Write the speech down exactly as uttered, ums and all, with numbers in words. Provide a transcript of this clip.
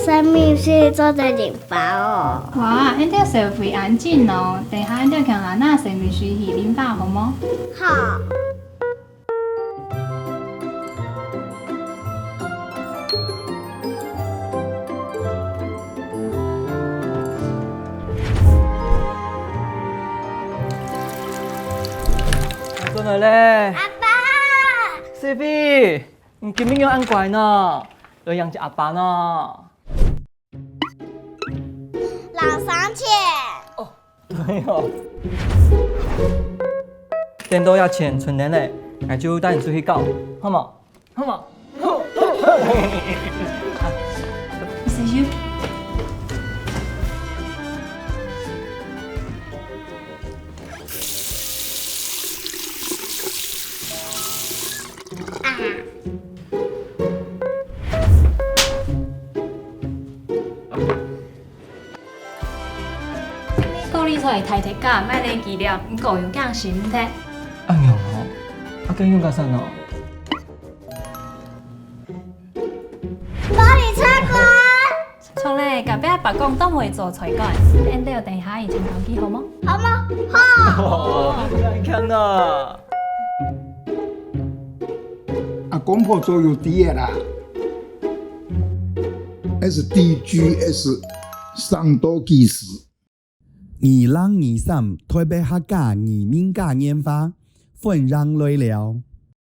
生命水做得啉飽哦。哇，恁樣社會恁靜哦，等下恁樣強阿娜生命水去啉飽好無？好。 轉來咧。阿爸！細飛，你今晡日恁乖呢，來迎接阿爸呢。 兩三千。哦，對哦。等到這錢存等咧，𠊎就帶你出去搞，好無？好無？好，好，好。啊。 高麗菜大特價，買來紀念，毋過有驚心忒。恁樣哦，啊，該用較省哦。高麗菜乾。著咧，隔壁阿伯講當會做菜乾，恁樣等下一起搞佢好無？好無？好。哦，恁強啊！ 啊，公婆做有知个啦。S D G S，上到幾時？二零二三台北客家移民嘉年華，歡迎來尞。